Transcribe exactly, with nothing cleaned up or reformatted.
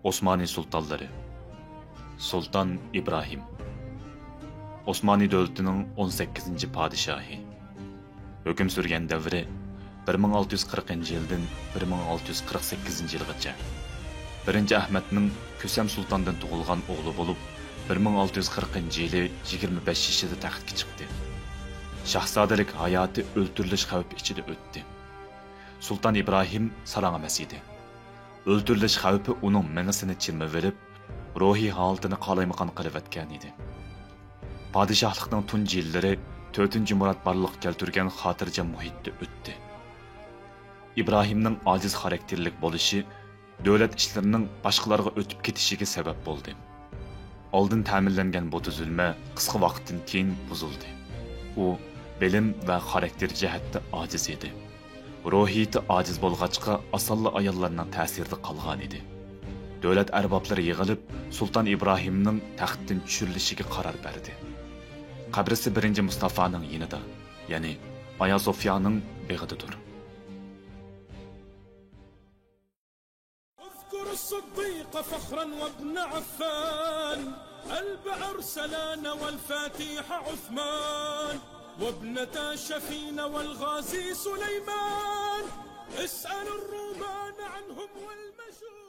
ئوسمانى سۇلتانلىرى. سۇلتان ئىبراھىم. ئوسمانى دۆلىتىنىڭ ئون سەككىزىنچى پادىشاھى. ھۆكۈم سۈرگەن دەۋرى بىر مىڭ ئالتە يۈز قىرىقىنچى يىلدىن بىر مىڭ ئالتە يۈز قىرىق سەككىزىنچى يىلغىچە. بىرىنچى ئەھمەدنىڭ كۆسەم سۇلتاندىن تۇغۇلغان ئوغلى بولۇپ، بىر مىڭ ئالتە يۈز قىرىقىنچى يىلى يىگىرمە بەش يېشىدا تەختكە چىقتى. شاھزادىلىك ھاياتى ئۆلتۈرۈلۈش خەۋپى ئىچىدە ئۆتتى. سۇلتان ئىبراھىم ساراڭ ئەمەس ئىدى. ئۆلتۈرۈلۈش خەۋپى ئۇنىڭ مېڭىسىنى چىرمىۋېلىپ، روھىي ھالىتىنى قالايمىقان قىلىۋەتكەن ئىدى. پادىشاھلىقنىڭ تۇنجى يىللىرى تۆتىنچى مۇراد بارلىققا كەلتۈرگەن خاتىرجەم مۇھىتتا ئۆتتى. ئىبراھىمنىڭ ئاجىز خاراكتېرلىك بولۇشى دۆلەت ئىشلىرىنىڭ باشقىلارغا ئۆتۈپ كېتىشىگە سەۋەب بولدى. ئالدىن تەمىنلەنگەن بۇ تۈزۈلمە قىسقا ۋاقىتتىن كېيىن بۇزۇلدى. ئۇ بىلىم ۋە خاراكتېر جەھەتتە ئاجىز ئىدى. روھىيىتى ئاجىز بولغاچقا، ئاسانلا ئاياللارنىڭ تەسىرىدە قالغان ئىدى. دۆلەت ئەربابلىرى يىغىلىپ، سۇلتان ئىبراھىمنىڭ تەختتىن چۈشۈرۈلۈشىگە قارار بەردى. قەبرىسى بىرىنچى مۇستافانىڭ يېنىدا، يەنى ئايا سوفيانىڭ بېغىدىدۇر. اذكر الصديق فخرا وابن عفان، البعرسلان والفاتح عثمان، وابنتا شفين والغازي سليمان. اسأل الرومان عنهم والمجوس.